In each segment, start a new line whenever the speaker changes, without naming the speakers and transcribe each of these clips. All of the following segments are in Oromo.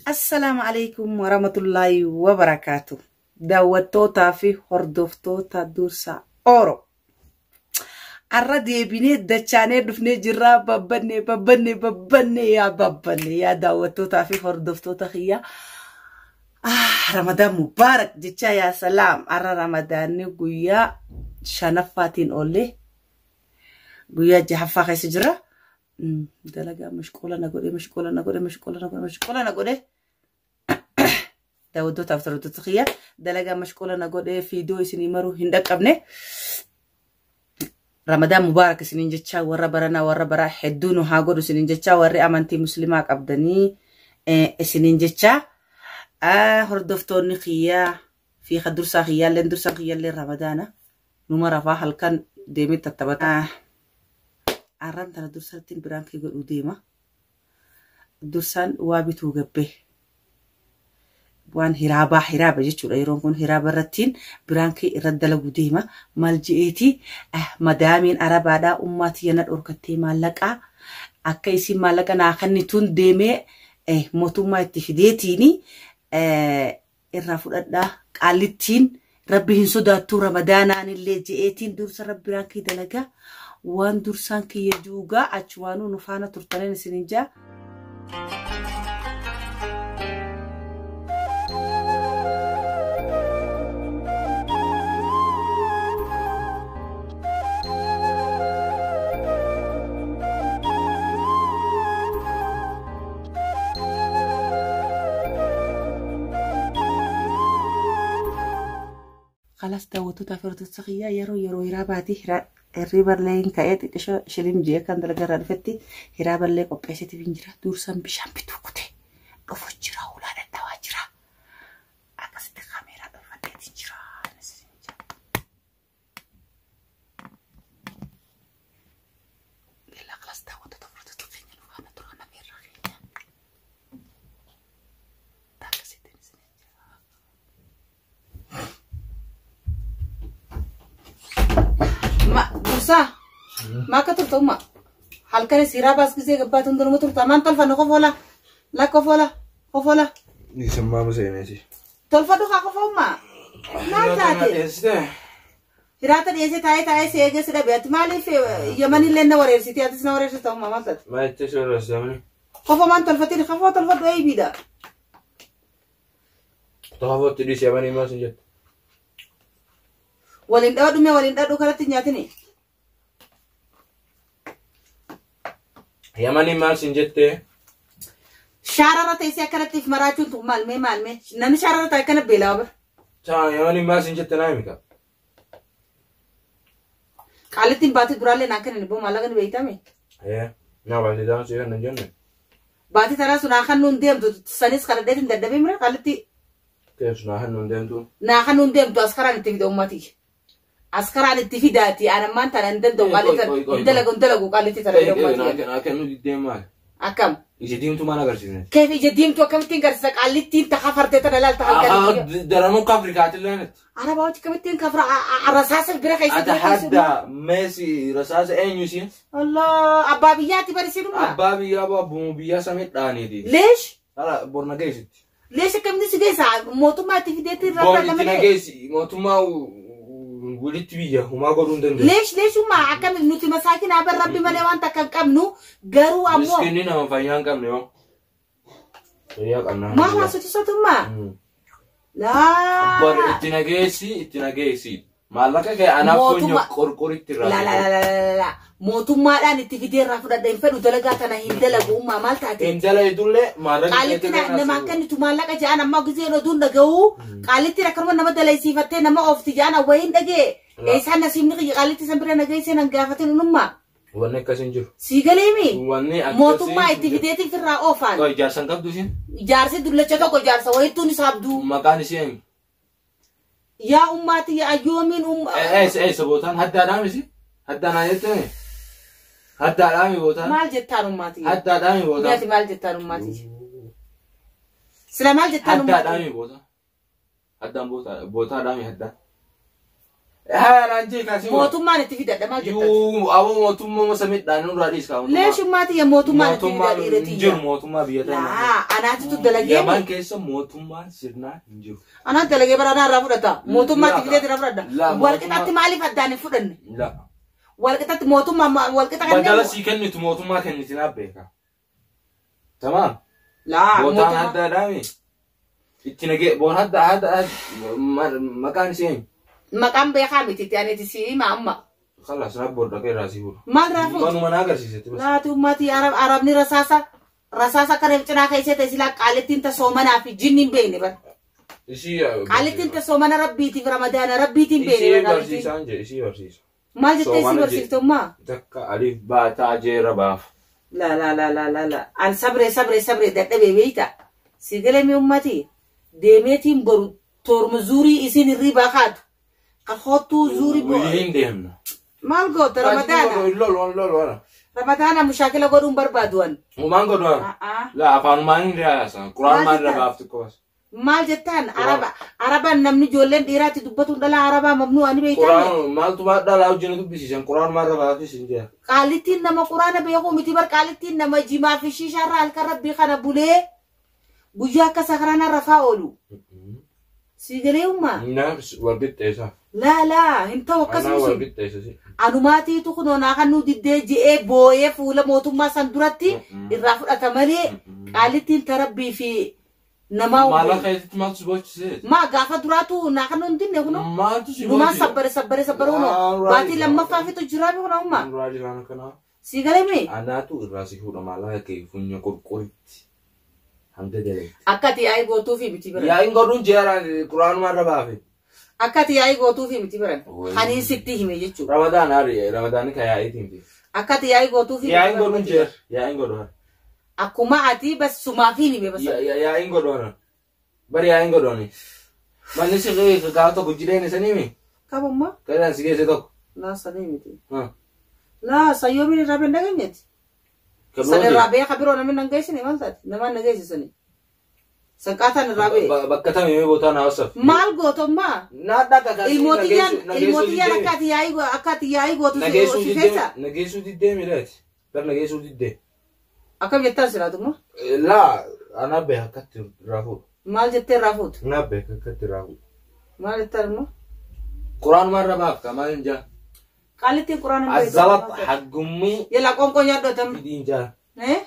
Assalaamu alaikum warahmatullaahi wabarakaatu. Daawwattootaa fi hordoftoota Dursa Oro. Arra deebinee dachaanee dhufnee jirraa babbannee babbannee babbannee yaa babbannee yaa daawwattootaa fi hordoftoota kiyya. Ramadaan mubaarak jecha yaa salaam. Arra Ramadaanni guyyaa shanaffaatiin oollee guyyaa jahaffaa keessa jira. Dalagaa mashqoola na godhe mashqoola na godhe mashqoola na godhe mashqoola na godhe. Daawwattootaaf hordoftoota kiyya dalagaa mashqoola na godhe fiidoo isinii maruu hin dhaqqabne. Ramadaan mubaarak isiniin jecha warra baranaa warra baraa hedduu nu haa godhu isiniin jecha warri amantii musliimaa qabdanii isiniin jecha hordoftoonni kiyyaa fi dursaa kiyyaalleen dursaan kiyyaalleen ramadaana numa rafaa halkan deemee tattabata. Arraan tana dursattiin biraan kee godhuu deema. Dursaan waa bituu gabbee. Waan hiraabaa hiraaba jechuudha yeroon kun hiraaba irrattiin biraan kee irra dalagu deema. Maal je'eeti madaamiin arabaadhaa ummaa tiyya na dhorkattee maallaqaa akka isiin maallaqa naa kennituun deemee mootummaa itti fideetiini irraa fudhadhaa qaallittiin rabbi hin sodaattuu ramadaanaan illee je'eetiin dursa rabbi biraan kee dalagaa waan dursaan kiyya juugaa achumaanuu nu faana turtaniin isinin jaa. Kalas daawwattoota fi hordoftoota kiyyaa yeroo yeroo hiraabaati hirriballee hin ka'ee xixiqqoo shiliin ji'ee kan dalagarraa dhufetti hiraaballee qopheessitiif hin jira. Dursaan bishaan bituu kutee dhufu jira ulaa dhadhaawaa jira. Akkasitti kaameeraa dhuunfadheetiin jira. Yalla kalas daawwattoota fi hordoftoota keenya nu faana turaa nameerraa keenya. Akkasitti isin jira. Ma dursaa ma akka turte umma halkanis hiraabaas gisee gabbaatu hundinuma turta maan tolfanne qofa ola la qofa ola qofa ola
Isin seeneesi.
tolfadhu kaa qofa umma maal taate hiraata dhiyeessee taa'ee taa'ee si eegee si dhabe ati maaliif yamanillee na wareersiti atis na wareersita umma maal taate
Maal itti soorressamni?
qofa maan tolfatin qofa tolfadhu eebiidha
Tokkotti dhiisi yamanii maal sin jettu?
Waliin dhawadhu mee waliin dhadhu kanatti hin nyaatini
Yamanii maal sin jettee?
Shaararra teessee akkanatti if maraachuun tun maal mee maal mee namni shaararra taa'e akkana beelaa bara.
Taa yamanii maal sin jette naa himika?
Qaalittiin baatii duraallee naa kennan boo maallaqa ni beeytame.
Ee naa baatii ta'an si kennan jenne.
Baatii tanaa sun naa kan nuun deemtu sanis kadhadheetiin dadhabee mira qaalitti
Keessu naa kennuun deemtu.
Naa kan nuun deemtu askaraan itti fida ummati. Askaraan itti fidaati anammaan tana hin danda'u qaalitti hin dalagu hin dalagu qaalitti tana fida ummati.
Naa kennuu diddeen maali?
Akkam?
Ija diimtuu maal agarsiifne?
Keef ija diimtuu akkamittiin garsiisa qaalittiin taha fartee tana laalta halkan.
Daranuu Afrikaatti laanetti.
Arabaa hojii akkamittiin kafra rasaasa bira keessa
Ata
bira keessa.
hadda meesi rasaasa eenyu isiin?
Allah abbaa biyyaatti barisiinuma.
Abbaa biyyaa boo abbuma biyyaa samii dhaaniiti.
Leesh
Hala borna geessitti.
leesh akkamitti si geessa mootummaa itti fideetti
Bor
irraa
itti
lama
nageessi mootummaa walitti biyya humaa godhuu hin dandeessu.
Leesh leeshuma akkami nuti masaakin abar rabbi malee waan takka hin qabnu garuu ammoo
Miskiinni nama fayyaa hin qabne yoo. Fayyaa qabna.
maal haasofsiisatummaa?
Bor
Laa
itti nageessi itti nageessi. Maallaqa kee anaaf
Mootummaa-
foonyoo qorqoritti irraa.
la la la la la la mootummaadhaan itti fidee irraa fudhadha hin fedhu dalagaa tana hin dalagu ummaa maal taate?
Hin dalaydullee maallaqa
Qaalitti namaa kennitu maallaqa ja'an ammaa giseen oduun dhaga'u qaalitti akkanuma nama dalaysiifattee nama oofti ja'an awwayin dhagee eessaan nasiibni kiyya qaalitti san bira nageessee nan gaafatin unummaa
Wanni akkasii hin jiru.
sii galeemi
Wanni akkasii
mootummaa
hin
itti
jiru.
fideetiif irraa oofaan.
Qoy ijaarsa hin qabdu isiin?
Jaarsi dullacha tokko jaarsa wayittuun isaaf duu.
Maqaan isii eenyu?
Yaa ummaati yaa ayyoomiin umma.
Eessa eessa bootaan? Haddaadhaami isii? Haddaanaa jettee? Haddaadhaami bootaan?
Maal jettaan ummaati?
Haddaadhaami bootaan?
Mi'aati maal jettaan ummaati? Sila maal jettaan ummaati?
Haddaadhaami bootaan? Haddaan bootaadhaami haddaan? Haa naan jee kaasii.
Mootummaan itti fidadha maal jettan?
Yuu aboo mootummaa masa midhaan nurraa dhiis kaa.
Leeshummaa tiyya mootummaan itti
Mootummaan
fidadha
hin jiru mootummaa biyya tana.
Laa anaatitu dalagee
Yaman keessa mootummaan sirnaa hin jiru.
anaan dalagee bara anaa irraa fudhata. Mootummaa itti fidee irraa fudhadha.
Laa,
Walqixatti maaliif addaan hin fudhanne?
La.
Walqixatti mootummaa walqixa
Badala
kanneen.
sii kennitu mootummaa kenniti naa beeka. Tamaam.
Laa
Bootaan
mootummaa.
adda addaami. Itti nagee boon adda adda maqaan ishee eenyu?
Maqaan beekaa miti itti ani si hima amma.
Khalas rabbo dhaqee irraa sii fuudha.
Maal irraa fuutu?
Manuma naa agarsiisetti bas.
Laati ummati arabni rasaasa rasaasa kana cinaa keessee ta'e silaa qaalittiin tasoomanaa fi jinni hin beekne bara.
Ishii
Qaalittiin tasoomana rabbiitiif ramadaana rabbiitiin beekne
Ishii
bara qaalittiin.
barsiisaan jee ishii barsiisa.
Maal jettee si
Soomana jee.
barsiiftummaa?
Takka aliif baataa jeera baaf.
La la la la la la. An sabree sabree sabree dadhabee beeyta. Si galee ummati deemeetiin boru torma zuurii isin hirribaa kaatu. Ka hoottuu zuurii bo.
Waliin deemna.
Maal goota ramadaana?
Lol lol lol.
Ramadaana mushaakila godhuun barbaadu an.
Umaan godhu. La afaanumaan hin riyaasan. Quraan maal irra baaftu qobas.
Maal jettaan araba arabaan namni ijoolleen dhiiraatti dubbatuun dhala arabaa mamnuu ani beektaan.
Quraan maaltu dhalaa wajjin dubbisiisan quraan maal irra baaftis hin jira.
Qaalittiin nama quraana beekuu miti bar qaalittiin nama jimaa fi shiishaarraa halkan rabbii kana bulee guyyaa akka sakarana rafaa oolu. Si galee ummaa?
Naafis wal qixxeessa.
Laa laa hin ta'u
Anaa
akkasumas.
wal qixxeessa si.
Anumaatiitu kunoo naa kan nu diddee je'ee booyee fuula mootummaa san duratti irraa fudhata malee qaalittiin tarabbii fi namaa
Maallaqa keessatti maaltu si boochisee?
Maa gaafa duraatu naa kan nu hin dinne kunoo.
Maaltu si
Numaan sabbare sabbare sabbare kunoo baatii lammaffaa fitu jiraa kunoo ummaa.
Nurraa jiraan akkanaa.
Si galee mee?
Anaatu irraa si fuudha maallaqa kee funya qulqullitti. Hanga dalagte.
Akka ati yaa'ii gootuufi miti biran.
Yaa'iin godhuun jeeraan quraanuma irra baafe.
Akka ati yaa'ii gootuufi miti biran.
Wayii.
Haniin sitti hime jechuudha.
Ramadaan haari ramadaanni kan yaa'iitiin fi.
Akka ati yaa'ii gootuufi miti
Yaa'iin godhuun
biran.
jeer yaa'iin godhu.
Akkuma ati bas sumaafiin hime bas.
Yaa'iin godhu. Bari yaa'iin godhu. Manni si gaafa tokko jireenya sanii mi?
Qabummaa?
Kan si geesse tokko.
Laa sanii miti. Laa sayyoomiin irraa ben dhageenyeeti.
Kan
San irraa beeka biroo namni nan geessine maal taate? Namaan na geessisani. Sanqaataan irraa bee.
Bakka tamee bootaan hawaasaaf.
Maal gootommaa?
Naa dhaqa kan
Ilmootiyyaan akka ati yaa'ii akka ati yaa'ii gootu si keessa.
Nageessuu diddee miidhaati. Bar nageessuu diddee.
Akkam jettaan silaatummaa?
Laa anaa beeka akkatti irraa fuudha.
Maal jettee irraa fuutu?
Anaa beeka akkatti irraa fuudha.
Maal jettaan immoo?
Quraanuma irra baafta maal hin jaa?
Qaalittiin quraana hin beektu.
Azalat hagummii
Yala qoonqoo nyaadhu
fidiin jaa.
Eh?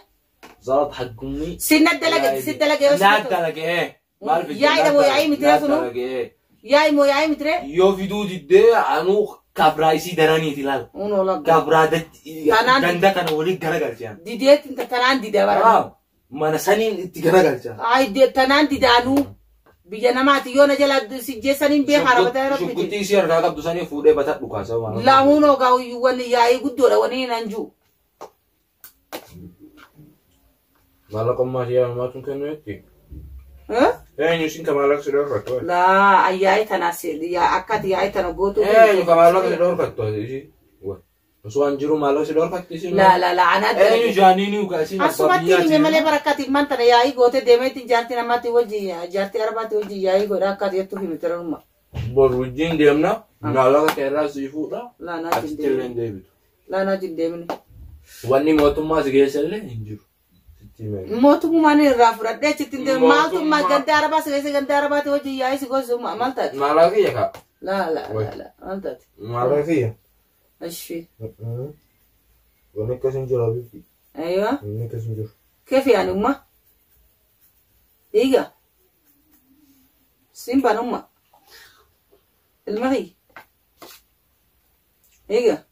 Zalat hagummii.
Sinna dalage si dalage yoo
Naa
si
dalage. Maal fidee?
Yaa'ii dha moo yaa'ii miti
Naa
sunu?
dalage.
Yaa'ii moo yaa'ii miti ree?
Yoo fiduu diddee anuu kabraa isii daraniiti laal.
Unoo lagga.
Kabraa
Tanaan-
ganda kana waliin garagalchaan.
Dideetti tanaan dida bara.
Waaw. Mana saniin itti garagalchaan.
Ay tanaan didaanuu biyya namaati yoo na jala si jeessaniin beekaa rabataa rabbi.
Shukkutti isii harkaa qabdu sanii fuudhee bataa dhukaasa.
Laahuun gaa wanni yaa'ii guddoodha wanni nan jiru.
Maallaqummaa ishee ammaatuun kennu jetti. Eenyu isin ka maallaqa si dhorkattu?
Laa yaa'ii tanaas akka ati yaa'ii tana gootu.
Eenyu ka maallaqa si dhorkattu ishii? Osoo waan jiru maallaqa si dhorkatti isin?
Laa laa laa anaa
Eenyu jaaniini ugaa isin abbaa
Asumatti
biyyaati.
hime malee barakkaati man tana yaa'ii goote deemeetiin jaartii namaatti wajjin jaartii arbaatti wajjin yaa'ii godha akka ati jettu hime tarumma.
Boru wajjin deemna. Maallaqa kee irraa sii fuudha.
Laa naa
Achitti illee hin deebitu.
Laa naa jin deemine.
Wanni mootummaa si geessa illee hin jiru. Sitti himee.
Mootummaan irraa fudhadhee achitti hin deemu. Maaltummaa
Mootummaa-
ganda arabaa si keessa ganda arabaatti wajjin yaa'ii si gosu maal taate?
Maallaqa kiyya kaa.
Laa laa laa laa maal taate?
Maallaqa kiyya.
Ashii.
Wanni akkas hin jiru abibbi.
Aywa.
Wanni akkas hin jiru.
كيف يعني أمه؟ إيجا سيمبا أمه المغي إيجا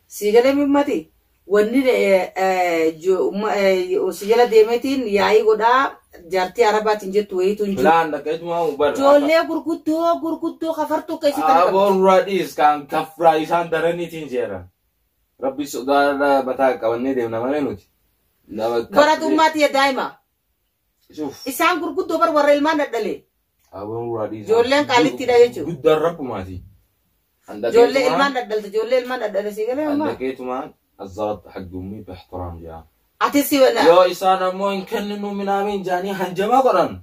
سيجا من ماتي wanni sijala deemeetiin yaa'ii godhaa jaartii arabaatiin jettu wayiitu hin jiru.
Laan dhaqeetuma bara.
Ijoollee gurguddoo gurguddoo kafartuu keessatti argamtu.
Aboon dhiis kan kafraa isaan daraniitiin jeera. Rabbi sodaadhaa bataa qabannee deemna malee nuti.
Baratummaati daa'ima.
Shuf.
Isaan gurguddoo bar warra ilmaan dhadhalee.
Aboon dhiis.
Ijoolleen qaalittiidha jechuudha.
Guddaan rabbumaati.
Ijoollee ilmaan dhadhalte ijoollee ilmaan dhadhale si galee ammaa.
Andaqeetumaan azzarat hagummii bixtiraam jaa.
Ati si wana.
Yoo isaan ammoo hin kenninu minaamin jaanii hanjamaa godhan.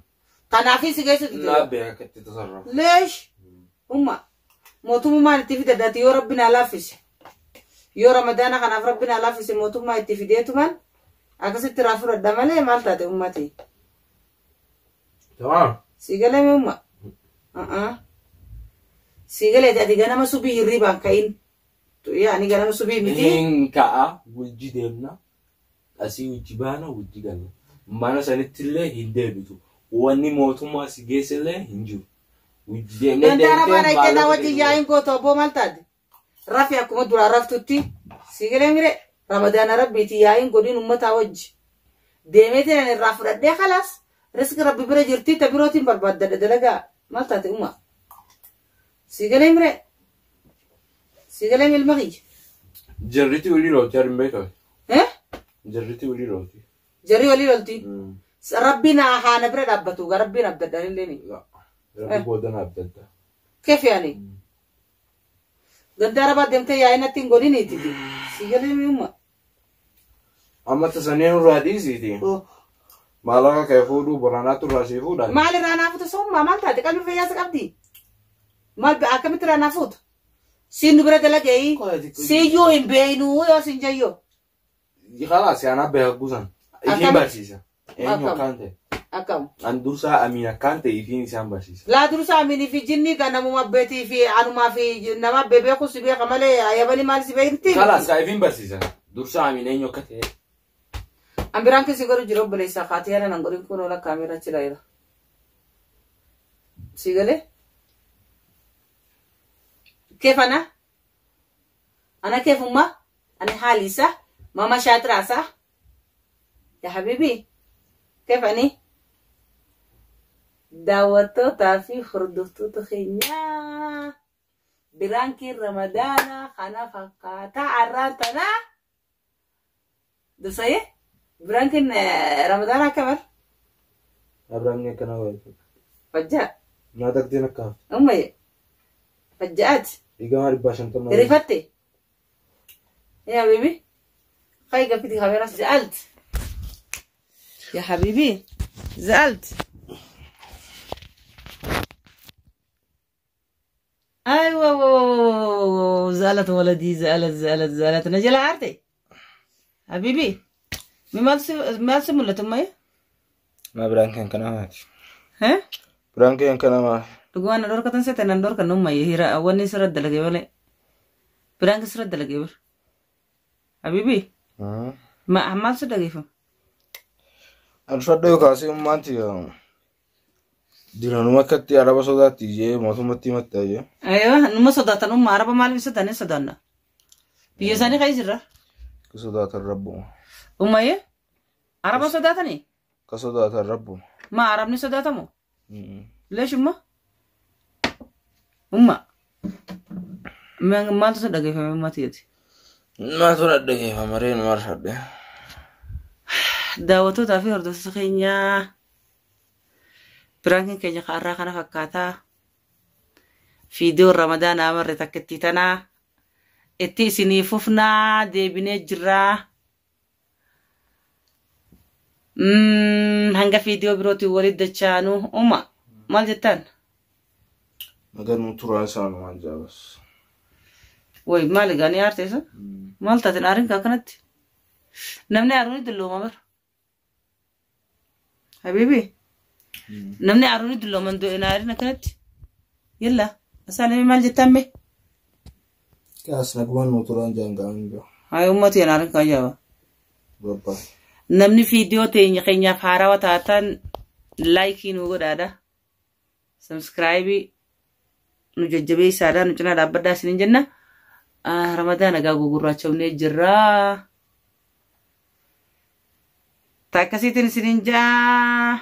Kanaafis si geessitu.
Naa beeka akkatti tasarrafu.
Leesh. Umma. Mootummaan itti fidadhaati yoo rabbi naa laaffise. Yoo ramadaana kanaaf rabbi naa laaffise mootummaa itti fideetumaan akkasitti irraa fudhadha malee maal taate ummati.
Tamaam.
Si galee mee umma? Si galee ati ganama subii hirribaan ka'in. Yaani ganama subii miti.
Hin ka'a wajji deemna. Asii wajji baana wajji galla. Mana sanittillee hin deebitu. Wanni mootummaa si geessellee hin jiru. Wajji deemnee
Ganda arabaa
deemtee
dhaqxee
maallaqa
wajjin yaa'iin gootu abboo maal taate? Rafi akkuma duraa raftutti si galee mire ramadaana rabbiiti yaa'iin godhin ummataa wajji. Deemeetiin ani irraa fudhadhee khalaas riski rabbi bira jirti ta birootiin barbaaddadha dalagaa maal taate umma? Si galee mire si galee ilma kiyya.
Jarriti walii looti harin beekame.
Eh?
Jarriti walii looti.
Jarri walii lolti. Rabbiin haana bira dhaabbatu gaa rabbiin abdadhaan illee ni.
Rabbi booda na abdadda.
Keef yaani? Ganda arabaa deemtee yaa'ii natti hin godhiniiti. Si galee mi umma?
Amma tasanii nurraa dhiisiiti. Maallaqa kee fuudhuu boraanaatu irraa sii fuudhan.
Maal irraa naa fuuta soommaa maal taate qalbii fayyaasa qabdi? Maal akkamitti irraa naa fuuta? Siin nu bira dalagee siiyyuu hin beeynuu yoo siin jayyoo.
Khalaas yaanaa beeka guusan. Ifiin
Akkam?
barsiisa. Eenyu
Akkam?
akkaan ta'e.
Akkam.
An dursaa amiin akkaan ta'e ifiin isaan barsiisa.
Laa dursa aminii fi jinni kan namuma abbeetii fi anumaa fi nama abbee beeku si beeka malee ayabanii maal si beekti?
Khalaas kaa ifiin barsiisa. Dursaa amiin eenyu akka ta'e.
An biraan keessi godhu jiru obboleessaa kaatee yaada nan godhin kun oola kaameeraa achi laayira. Si galee? Keef ana? Ana keefummaa? Ani haali isaa? Mama shaatiraa isaa? Yaa habiibi? Keef ani? Daawwattootaa fi hordoftoota keenyaa biraankiin ramadaanaa kana fakkaataa har'aan tanaa dursayee biraankiin ramadaanaa akka bar
Abrahaamni akkana godhe.
fajjaa
Naa taqtiin akka hafte.
ummaye fajjaati
Dhiigamaa 550.
rifatte yaa habiibi خاي قفيتي خبيرة زعلت يا حبيبي زعلت ايوه زعلت ولدي زعلت زعلت زعلت نجلا عرتي حبيبي مال سمولة امي
Ma biraankeen kana maati?
ها
Biraankeen kana maali?
Dhugumaan dhorkatan seete nan dhorkan ummayye hira wanni sirra dalage malee biraanki sirra dalage bir habibi ma maal si dhageeffama
Alfadho kaasee ummaanti diranuma akkatti araba sodaatti jee mootummatti himatta jee.
Aywa numa sodaatan umma araba maaliif sodaanne sodaanna biyya isaanii keessa jirra
Ka sodaatan rabbuma.
ummayye araba sodaatanii
Ka sodaatan rabbuma.
ma arabni sodaatamu leesh umma umma maaltu si dhageeffame ummatiiti
Maaltu dhaggeeffama reen maal fadhe?
Daawwattootaa fi hordoftoota keenyaa biraankiin keenya kaarraa kana fakkaataa fiidiyoon ramadaanaa amarre takka itti tanaa itti isinii fufnaa deebinee jirraa. Hanga fiidiyoo birootiin walitti dachaanuu uma maal jettaan?
Naganuu turaa isaanumaan jaabas.
Way maal egaa ni aarteessa? Maal taateen aariin kaa kanatti? Namni aaruun ni dullooma bara. Habiibi. Namni aaruun ni dullooma hin aariin akkanatti. Yalla asaalami maal jettaan mee?
Kaas nagumaan nuu turaan jaangaan jiru.
Haa uummati hin aariin kaa jaaba.
Babbaa.
Namni fiidiyoo teenya keenyaaf haarawaa taatan laayikii nu godhaadha. Sabskraayibii nu jajjabeessaadha nu cinaa dhaabbadhaa isiniin jenna. Ramadaana gaa gugurraachamnee jirra. Takkasiitiin isiniin jaa.